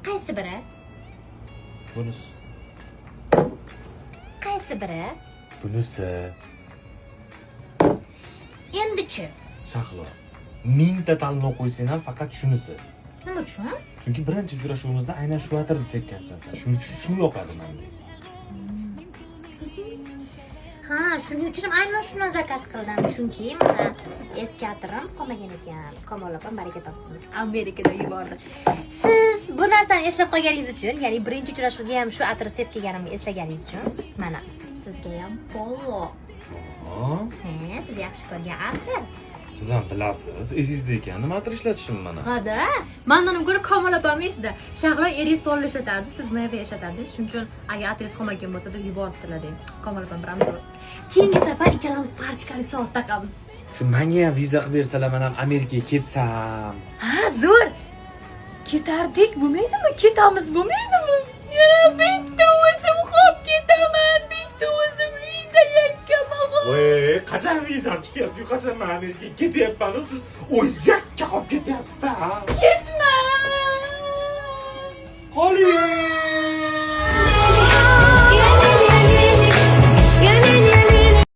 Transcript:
Qaysi biri? Bunisi. Qaysi biri? Bunisi. Endichi? Shahlo, mingta tanlov qo'ysang ham, faqat shunisi. Nima uchun? Chunki birinchi uchrashuvimizda aynan shu atirni sepgansan san. Shuning uchun shu yoqadi menga. Ha, shuning uchun ham aynan shuni заказ qildim, chunki mana eski atirim qolmagan ekan. Kamol opam, baraka topsin, Amerikadan yubordi. Siz bu narsani eslab qolganingiz uchun, ya'ni birinchi uchrashuvga ham shu atir sepib kelganimni eslaganingiz uchun, mana sizga ham Polo. Ha? Ha, siz yaxshi ko'rgan atir. Siz ham bilasiz, esingizda ekan nima atir ishlatishimni mana. Hada, mandan ham ko'ra Kamol opam esida. Shahlo, eringiz Polo ishlatardi, siz Meva ishlatardingiz. Shuning uchun agar atiringiz qolmagan bo'lsa deb yuboribdilar deng. Kamol opam bilan zo'r. Keyingi safar ikkalamiz парочка li soat taqamiz. Shu menga ham viza qilib bersalar, man ham Amerikaga ketsam. Ha, zo'r. Ketardik bo'lmaydimi? Ketamiz bo'lmaydimi? Yana bitta o'zim qolib ketaman, bitta o'zim uyda yakkaman. Voy, qachon vizam chiqyapti? Qachon man Amerikaga ketyapman? Siz o'zingiz yakka qolib ketyapsiz-da. Ketma. Qoling.